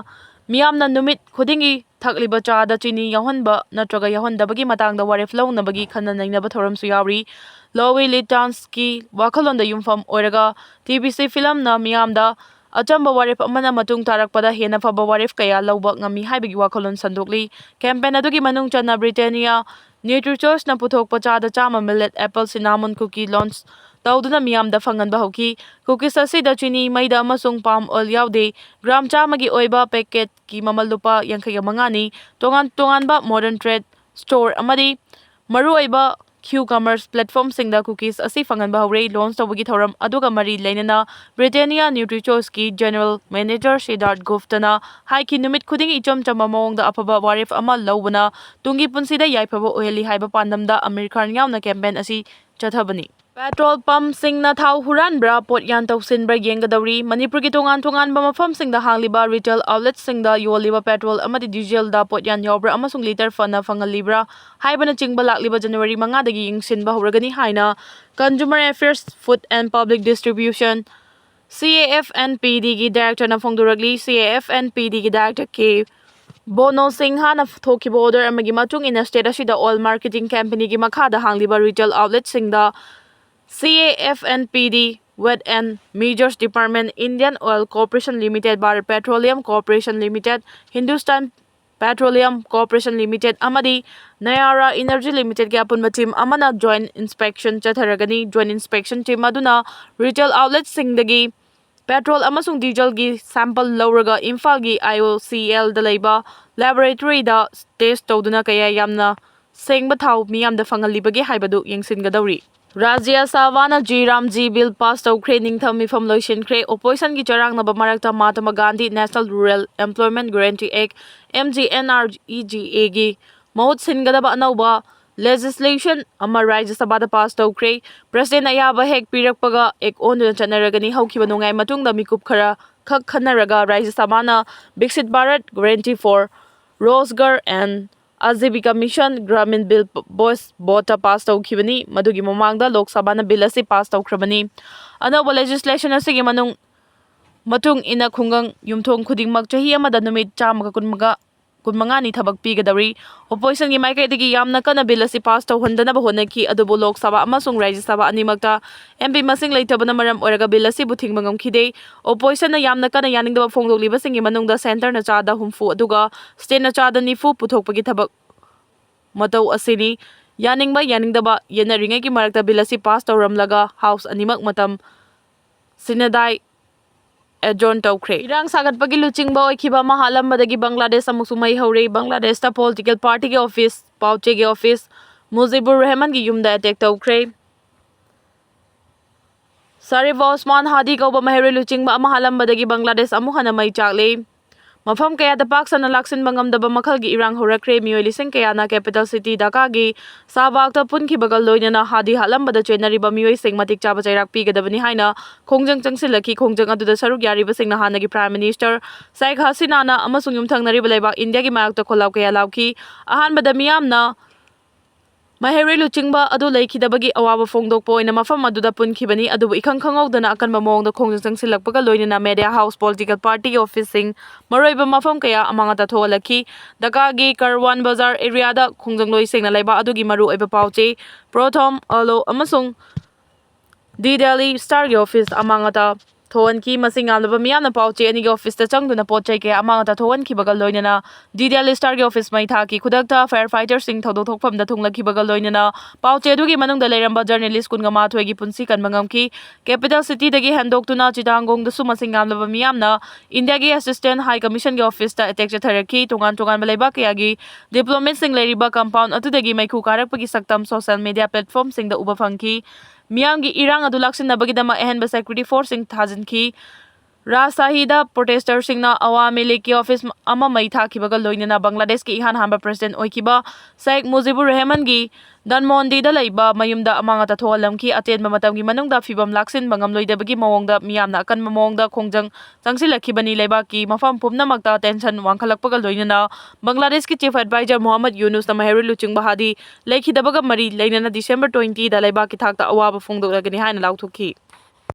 ꯃꯤꯌꯥꯝꯅ ꯅꯨꯃꯤꯠ ꯈꯨꯗꯤꯡꯒꯤ ꯊꯛꯂꯤꯕ ꯆꯥꯗ ꯆꯤꯅꯤ ꯌꯥꯎꯍꯟꯕ ꯅꯠꯇ꯭ꯔꯒ ꯌꯥꯎꯍꯟꯗꯕꯒꯤ ꯃꯇꯥꯡꯗ ꯋꯥꯔꯦꯞ ꯂꯧꯅꯕꯒꯤ ꯈꯟꯅ ꯅꯩꯅꯕ ꯊꯧꯔꯝꯁꯨ ꯌꯥꯎꯔꯤ꯫ Louis Litthansꯀꯤ ꯋꯥꯈꯜꯂꯣꯟꯗ ꯌꯨꯝꯐꯝ ꯑꯣꯏꯔꯒ TVC filmꯅ ꯃꯤꯌꯥꯝꯗ ꯑꯆꯝꯕ ꯋꯥꯔꯦꯞ ꯑꯃꯅ ꯃꯇꯨꯡ ꯇꯥꯔꯛꯄꯗ ꯍꯦꯟꯅ ꯐꯕ ꯋꯥꯔꯦꯞ ꯀꯌꯥ ꯂꯧꯕ ꯉꯝꯃꯤ ꯍꯥꯏꯕꯒꯤ ꯋꯥꯈꯜꯂꯣꯟ ꯁꯟꯗꯣꯛꯂꯤ꯫ Campaign ꯑꯗꯨꯒꯤ ꯃꯅꯨꯡ ꯆꯟꯅ Britannia Nutri Choiceꯅ ꯄꯨꯊꯣꯛꯄ ꯆꯥꯗ ꯆꯥꯝꯃ millet apple cinnamon cookie launch ꯇꯧꯗꯨꯅ ꯃꯤꯌꯥꯝꯗ ꯐꯪꯍꯟꯕ ꯍꯧꯈꯤ꯫ Cookies ꯑꯁꯤꯗ ꯆꯤꯅꯤ, ꯃꯩꯗ ꯑꯃꯁꯨꯡ palm oil ꯌꯥꯎꯗꯦ꯫ Gram ꯆꯥꯝꯃꯒꯤ ꯑꯣꯏꯕ packetꯀꯤ ꯃꯃꯜ ꯂꯨꯄꯥ ꯌꯥꯡꯈꯩꯒ ꯃꯉꯥꯅꯤ꯫ ꯇꯣꯉꯥꯟ ꯇꯣꯉꯥꯟꯕ modern trade store ꯑꯃꯗꯤ ꯃꯔꯨꯑꯣꯏꯕ Q-commerce platformꯁꯤꯡꯗ cookies ꯑꯁꯤ ꯐꯪꯍꯟꯕ ꯍꯧꯔꯦ꯫ Launch ꯇꯧꯕꯒꯤ ꯊꯧꯔꯝ ꯑꯗꯨꯒ ꯃꯔꯤ ꯂꯩꯅꯅ Britannia Nutri Choiceꯀꯤ General Manager Siddharth Guptaꯅ ꯍꯥꯏꯈꯤ, ꯅꯨꯃꯤꯠ ꯈꯨꯗꯤꯡꯒꯤ ꯏꯆꯝ ꯆꯝꯕ ꯃꯑꯣꯡꯗ ꯑꯐꯕ ꯋꯥꯔꯦꯞ ꯑꯃ ꯂꯧꯕꯅ ꯇꯨꯡꯒꯤ ꯄꯨꯟꯁꯤꯗ ꯌꯥꯏꯐꯕ ꯑꯣꯏꯍꯜꯂꯤ ꯍꯥꯏꯕ ꯄꯥꯟꯗꯝꯗ ꯑꯃꯤꯔ ꯈꯥꯟ ꯌꯥꯎꯅ campaign ꯑꯁꯤ ꯆꯠꯊꯕꯅꯤ꯫ Petrol pumpꯁꯤꯡꯅ ꯊꯥꯎ ꯍꯨꯔꯥꯟꯕ꯭ꯔꯥ, ꯄꯣꯠꯌꯥꯟ ꯇꯧꯁꯤꯟꯕ꯭ꯔꯥ ꯌꯦꯡꯒꯗꯧꯔꯤ꯫ ꯃꯅꯤꯄꯨꯔꯒꯤ ꯇꯣꯉꯥꯟ ꯇꯣꯉꯥꯟꯕ ꯃꯐꯝꯁꯤꯡꯗ ꯍꯥꯡꯂꯤꯕ retail outletꯁꯤꯡꯗ ꯌꯣꯜꯂꯤꯕ petrol ꯑꯃꯗꯤ dieselꯗ ꯄꯣꯠꯌꯥꯟ ꯌꯥꯎꯕ꯭ꯔꯥ ꯑꯃꯁꯨꯡ litre ꯐꯅ ꯐꯪꯍꯜꯂꯤꯕ꯭ꯔꯥ ꯍꯥꯏꯕꯅꯆꯤꯡꯕ ꯂꯥꯛꯂꯤꯕ January ꯃꯉꯥꯗꯒꯤ ꯌꯦꯡꯁꯤꯟꯕ ꯍꯧꯔꯒꯅꯤ ꯍꯥꯏꯅ Consumer Affairs, Food and Public Distribution, CAFNPDꯒꯤ directorꯅ ꯐꯣꯡꯗꯣꯔꯛꯂꯤ꯫ CAFNPDꯒꯤ director K bono ꯁꯤꯡꯍꯅ ꯊꯣꯛꯈꯤꯕ order ꯑꯃꯒꯤ ꯃꯇꯨꯡ ꯏꯟꯅ state ꯑꯁꯤꯗ oil marketing companyꯒꯤ ꯃꯈꯥꯗ ꯍꯥꯡꯂꯤꯕ retail outletꯁꯤꯡꯗ C A F and P D Wet and Measures Department, Indian Oil Corporation Limited, Bharat Petroleum Corporation Limited, Hindustan Petroleum Corporation Limited ꯑꯃꯗꯤ Nayara Energy Limitedꯀꯤ ꯑꯄꯨꯟꯕ team ꯑꯃꯅ joint inspection ꯆꯠꯊꯔꯒꯅꯤ꯫ Joint inspection team ꯑꯗꯨꯅ retail outletꯁꯤꯡꯗꯒꯤ petrol ꯑꯃꯁꯨꯡ dieselꯒꯤ sample ꯂꯧꯔꯒ ꯏꯝꯐꯥꯜꯒꯤ I O C Lꯗ ꯂꯩꯕ laboratoryꯗ test ꯇꯧꯗꯨꯅ ꯀꯌꯥ ꯌꯥꯝꯅ ꯁꯦꯡꯕ ꯊꯥꯎ ꯃꯤꯌꯥꯝꯗ ꯐꯪꯍꯜꯂꯤꯕꯒꯦ ꯍꯥꯏꯕꯗꯨ ꯌꯦꯡꯁꯤꯟꯒꯗꯧꯔꯤ꯫ ꯔꯥꯖ꯭ꯌ ꯁꯚꯥꯅ G RAM G Bill pass ꯇꯧꯈ꯭ꯔꯦ꯫ ꯅꯤꯡꯊꯝ ꯃꯤꯐꯝ ꯂꯣꯏꯁꯤꯟꯈ꯭ꯔꯦ꯫ Oppositionꯒꯤ ꯆꯔꯥꯡꯅꯕ ꯃꯔꯛꯇ Mahatma Gandhi National Rural Employment Guarantee Act, M G N R E G Aꯒꯤ ꯃꯍꯨꯠ ꯁꯤꯟꯒꯗꯕ ꯑꯅꯧꯕ legislation ꯑꯃ ꯔꯥꯖ꯭ꯌ ꯁꯚꯥꯗ pass ꯇꯧꯈ꯭ꯔꯦ꯫ Presidentꯅ ꯑꯌꯥꯕ ꯍꯦꯛ ꯄꯤꯔꯛꯄꯒ act ꯑꯣꯟꯗꯨꯅ ꯆꯠꯅꯔꯒꯅꯤ꯫ ꯍꯧꯈꯤꯕ ꯅꯣꯡꯌꯥꯏ ꯃꯇꯨꯡꯗ ꯃꯤꯀꯨꯞ ꯈꯔ ꯈꯛ ꯈꯟꯅꯔꯒ ꯔꯥꯖ꯭ꯌ ꯁꯚꯥꯅ Viksit Bharat Guarantee for Rozgar and Ajivika Mission Gramin Bill voice voteꯇ pass ꯇꯧꯈꯤꯕꯅꯤ꯫ ꯃꯗꯨꯒꯤ ꯃꯃꯥꯡꯗ ꯂꯣꯛ ꯁꯚꯥꯅ bill ꯑꯁꯤ pass ꯇꯧꯈ꯭ꯔꯕꯅꯤ꯫ ꯑꯅꯧꯕ legislation ꯑꯁꯤꯒꯤ ꯃꯅꯨꯡ, ꯃꯇꯨꯡ ꯏꯟꯅ ꯈꯨꯡꯒꯪ ꯌꯨꯝꯊꯣꯡ ꯈꯨꯗꯤꯡꯃꯛ ꯆꯍꯤ ꯑꯃꯗ ꯅꯨꯃꯤꯠ ꯆꯥꯝꯃꯒ ꯀꯨꯟꯃꯉꯥ, ꯀꯨꯟꯃꯉꯥꯅꯤ ꯊꯕꯛ ꯄꯤꯒꯗꯧꯔꯤ꯫ Oppositionꯒꯤ ꯃꯥꯏꯀꯩꯗꯒꯤ ꯌꯥꯝꯅ ꯀꯟꯅ bill ꯑꯁꯤ pass ꯇꯧꯍꯟꯗꯅꯕ ꯍꯣꯠꯅꯈꯤ, ꯑꯗꯨꯕꯨ ꯂꯣꯛ ꯁꯚꯥ ꯑꯃꯁꯨꯡ ꯔꯥꯖ꯭ꯌ ꯁꯚꯥ ꯑꯅꯤꯃꯛꯇ M P ꯃꯁꯤꯡ ꯂꯩꯇꯕꯅ ꯃꯔꯝ ꯑꯣꯏꯔꯒ bill ꯑꯁꯤꯕꯨ ꯊꯤꯡꯕ ꯉꯝꯈꯤꯗꯦ꯫ Oppositionꯅ ꯌꯥꯝꯅ ꯀꯟꯅ ꯌꯥꯅꯤꯡꯗꯕ ꯐꯣꯡꯗꯣꯛꯂꯤꯕꯁꯤꯡꯒꯤ ꯃꯅꯨꯡꯗ centreꯅ ꯆꯥꯗ ꯍꯨꯝꯐꯨ ꯑꯗꯨꯒ stateꯅ ꯆꯥꯗ ꯅꯤꯐꯨ ꯄꯨꯊꯣꯛꯄꯒꯤ ꯊꯕꯛ ꯃꯇꯧ ꯑꯁꯤꯅꯤ꯫ ꯌꯥꯅꯤꯡꯕ ꯌꯥꯅꯤꯡꯗꯕ ꯌꯦꯠꯅꯔꯤꯉꯩꯒꯤ ꯃꯔꯛꯇ bill ꯑꯁꯤ pass ꯇꯧꯔꯝꯂꯒ house ꯑꯅꯤꯃꯛ ꯃꯇꯝ ꯁꯤꯟꯅꯗꯥꯏ adjourn ꯇꯧꯈ꯭ꯔꯦ꯫ ꯏꯔꯥꯡ ꯁꯥꯒꯠꯄꯒꯤ ꯂꯨꯆꯤꯡꯕ ꯑꯣꯏꯈꯤꯕ ꯑꯃ ꯍꯥꯠꯂꯝꯕꯗꯒꯤ ꯕꯪꯒ꯭ꯂꯥꯗꯦꯁ ꯑꯃꯨꯛꯁꯨ ꯃꯩ ꯍꯧꯔꯦ꯫ ꯕꯪꯒ꯭ꯂꯥꯗꯦꯁꯇ political partyꯒꯤ office, ꯄꯥꯎꯆꯦꯒꯤ office, ꯃꯨꯖꯤꯕꯨꯔ ꯔꯍꯃꯟꯒꯤ ꯌꯨꯝꯗ attack ꯇꯧꯈ꯭ꯔꯦ꯫ ꯁꯔꯤꯐ ꯑꯣꯁꯃꯥꯟ ꯍꯥꯗꯤ ꯀꯧꯕ ꯃꯍꯩꯔꯣꯏ ꯂꯨꯆꯤꯡꯕ ꯑꯃ ꯍꯥꯠꯂꯝꯕꯗꯒꯤ ꯕꯪꯒ꯭ꯂꯥꯗꯦꯁ ꯑꯃꯨꯛ ꯍꯟꯅ ꯃꯩ ꯆꯥꯛꯂꯦ꯫ ꯃꯐꯝ ꯀꯌꯥꯗ ꯄꯥꯛ ꯁꯟꯅ ꯂꯥꯛꯁꯤꯟꯕ ꯉꯝꯗꯕ ꯃꯈꯜꯒꯤ ꯏꯔꯥꯡ ꯍꯧꯔꯛꯈ꯭ꯔꯦ꯫ ꯃꯤꯑꯣꯏ ꯂꯤꯁꯤꯡ ꯀꯌꯥꯅ capital city ꯙꯥꯀꯥꯒꯤ ꯁꯥꯍꯕꯥꯒꯇ ꯄꯨꯟꯈꯤꯕꯒ ꯂꯣꯏꯅꯅ ꯍꯥꯗꯤ ꯍꯥꯠꯂꯝꯕꯗ ꯆꯦꯟꯅꯔꯤꯕ ꯃꯤꯑꯣꯏꯁꯤꯡ ꯃꯇꯤꯛ ꯆꯥꯕ ꯆꯩꯔꯥꯛ ꯄꯤꯒꯗꯕꯅꯤ ꯍꯥꯏꯅ ꯈꯣꯡꯖꯪ ꯆꯪꯁꯤꯜꯂꯛꯈꯤ꯫ ꯈꯣꯡꯖꯪ ꯑꯗꯨꯗ ꯁꯔꯨꯛ ꯌꯥꯔꯤꯕꯁꯤꯡꯅ ꯍꯥꯟꯅꯒꯤ Prime Minister ꯁꯦꯈ ꯍꯁꯤꯅꯥꯅ ꯑꯃꯁꯨꯡ ꯌꯨꯝꯊꯪꯅꯔꯤꯕ ꯂꯩꯕꯥꯛ ꯏꯟꯗꯤꯌꯥꯒꯤ ꯃꯥꯌꯣꯛꯇ ꯈꯣꯜꯂꯥꯎ ꯀꯌꯥ ꯂꯥꯎꯈꯤ꯫ ꯑꯍꯥꯟꯕꯗ ꯃꯤꯌꯥꯝꯅ ꯃꯍꯩꯔꯣꯏ ꯂꯨꯆꯤꯡꯕ ꯑꯗꯨ ꯂꯩꯈꯤꯗꯕꯒꯤ ꯑꯋꯥꯕ ꯐꯣꯡꯗꯣꯛꯄ ꯑꯣꯏꯅ ꯃꯐꯝ ꯑꯗꯨꯗ ꯄꯨꯟꯈꯤꯕꯅꯤ꯫ ꯑꯗꯨꯕꯨ ꯏꯈꯪ ꯈꯪꯍꯧꯗꯅ ꯑꯀꯟꯕ ꯃꯑꯣꯡꯗ ꯈꯣꯡꯖꯪ ꯆꯪꯁꯤꯜꯂꯛꯄꯒ ꯂꯣꯏꯅꯅ media house, political party ꯒꯤ office ꯁꯤꯡ, ꯃꯔꯨꯑꯣꯏꯕ ꯃꯐꯝ ꯀꯌꯥ ꯑꯃꯥꯡ ꯑꯇꯥ ꯊꯣꯛꯍꯜꯂꯛꯈꯤ꯫ ꯙꯥꯀꯥꯒꯤ ꯀꯔꯋꯥꯟ ꯕꯖꯥꯔ area ꯗ ꯈꯣꯡꯖꯪ ꯂꯣꯏ ꯁꯦꯡꯅ ꯂꯩꯕ ꯑꯗꯨꯒꯤ ꯃꯔꯨꯑꯣꯏꯕ ꯄꯥꯎ ꯆꯦ ꯄ꯭ꯔꯣꯊꯣꯝ ꯑꯂꯣ ꯑꯃꯁꯨꯡ The Daily Star ꯒꯤ office ꯑꯃꯥꯡ ꯑꯇꯥ ꯊꯣꯛꯍꯟꯈꯤ꯫ ꯃꯁꯤꯡ ꯌꯥꯝꯂꯕ ꯃꯤꯌꯥꯝꯅ ꯄꯥꯎ ꯆꯦ ꯑꯅꯤꯒꯤ office ꯇ ꯆꯪꯗꯨꯅ ꯄꯣꯠ ꯆꯩ ꯀꯌꯥ ꯑꯃꯥꯡ ꯑꯇꯥ ꯊꯣꯛꯍꯟꯈꯤꯕꯒ ꯂꯣꯏꯅꯅ The Daily Star ꯒꯤ office ꯃꯩ ꯊꯥꯈꯤ꯫ ꯈꯨꯗꯛꯇ fire fighter ꯁꯤꯡ ꯊꯧꯗꯣꯛ ꯊꯣꯛꯐꯝꯗ ꯊꯨꯡꯂꯈꯤꯕꯒ ꯂꯣꯏꯅꯅ ꯄꯥꯎ ꯆꯦ ꯑꯗꯨꯒꯤ ꯃꯅꯨꯡꯗ ꯂꯩꯔꯝꯕ journalist ꯀꯨꯟꯃꯥꯊꯣꯏꯒꯤ ꯄꯨꯟꯁꯤ ꯀꯟꯕ ꯉꯝꯈꯤ꯫ Capital city ꯗꯒꯤ ꯍꯦꯟꯗꯣꯛꯇꯨꯅ ꯆꯤꯇꯥꯒꯣꯡꯗꯁꯨ ꯃꯁꯤꯡ ꯌꯥꯝꯂꯕ ꯃꯤꯌꯥꯝꯅ ꯏꯟꯗꯤꯌꯥꯒꯤ Assistant High Commission ꯒꯤ office ꯇ attack ꯆꯠꯊꯔꯛꯈꯤ꯫ ꯇꯣꯉꯥꯟ ꯇꯣꯉꯥꯟꯕ ꯂꯩꯕꯥꯛ ꯀꯌꯥꯒꯤ diplomat ꯁꯤꯡ ꯂꯩꯔꯤꯕ compound ꯑꯗꯨꯗꯒꯤ ꯃꯩꯈꯨ ꯀꯥꯔꯛꯄꯒꯤ ꯁꯛꯇꯝ social media platform ꯁꯤꯡꯗ ꯎꯕ ꯐꯪꯈꯤ꯫ ꯃꯤꯌꯥꯝꯒꯤ ꯏꯔꯥꯡ ꯑꯗꯨ ꯂꯥꯛꯁꯤꯟꯅꯕꯒꯤꯗꯃꯛ ꯑꯍꯦꯟꯕ security force ꯁꯤꯡ ꯊꯥꯖꯤꯟꯈꯤ꯫ ꯔꯥꯖꯁꯥꯍꯤꯗ protester ꯁꯤꯡꯅ ꯑꯋꯥꯃꯤ ꯂꯤꯒꯀꯤ office ꯑꯃ ꯃꯩ ꯊꯥꯈꯤꯕꯒ ꯂꯣꯏꯅꯅ ꯕꯪꯒ꯭ꯂꯥꯗꯦꯁꯀꯤ ꯏꯍꯥꯟ ꯍꯥꯟꯕ president ꯑꯣꯏꯈꯤꯕ ꯁꯦꯈ ꯃꯨꯖꯤꯕꯨꯔ ꯔꯍꯃꯟꯒꯤ ꯙꯟꯃꯣꯟꯗꯤꯗ ꯂꯩꯕ ꯃꯌꯨꯝꯗ ꯑꯃꯥꯡ ꯑꯇꯥ ꯊꯣꯛꯍꯜꯂꯝꯈꯤ꯫ ꯑꯇꯦꯟꯕ ꯃꯇꯝꯒꯤ ꯃꯅꯨꯡꯗ ꯐꯤꯚꯝ ꯂꯥꯛꯁꯤꯟꯕ ꯉꯝꯂꯣꯏꯗꯕꯒꯤ ꯃꯑꯣꯡꯗ ꯃꯤꯌꯥꯝꯅ ꯑꯀꯟꯕ ꯃꯑꯣꯡꯗ ꯈꯣꯡꯖꯪ ꯆꯪꯁꯤꯜꯂꯛꯈꯤꯕꯅꯤ꯫ ꯂꯩꯕꯥꯛꯀꯤ ꯃꯐꯝ ꯄꯨꯝꯅꯃꯛꯇ tension ꯋꯥꯡꯈꯠꯂꯛꯄꯒ ꯂꯣꯏꯅꯅ ꯕꯪꯒ꯭ꯂꯥꯗꯦꯁꯀꯤ chief advisor ꯃꯣꯍꯝꯃꯗ ꯌꯨꯅꯨꯁꯅ ꯃꯍꯩꯔꯣꯏ ꯂꯨꯆꯤꯡꯕ ꯍꯥꯗꯤ ꯂꯩꯈꯤꯗꯕꯒ ꯃꯔꯤ ꯂꯩꯅꯅ December twenty ꯗ ꯂꯩꯕꯥꯛꯀꯤ ꯊꯥꯛꯇ ꯑꯋꯥꯕ ꯐꯣꯡꯗꯣꯛꯂꯒꯅꯤ ꯍꯥꯏꯅ ꯂꯥꯎꯊꯣꯛꯈꯤ꯫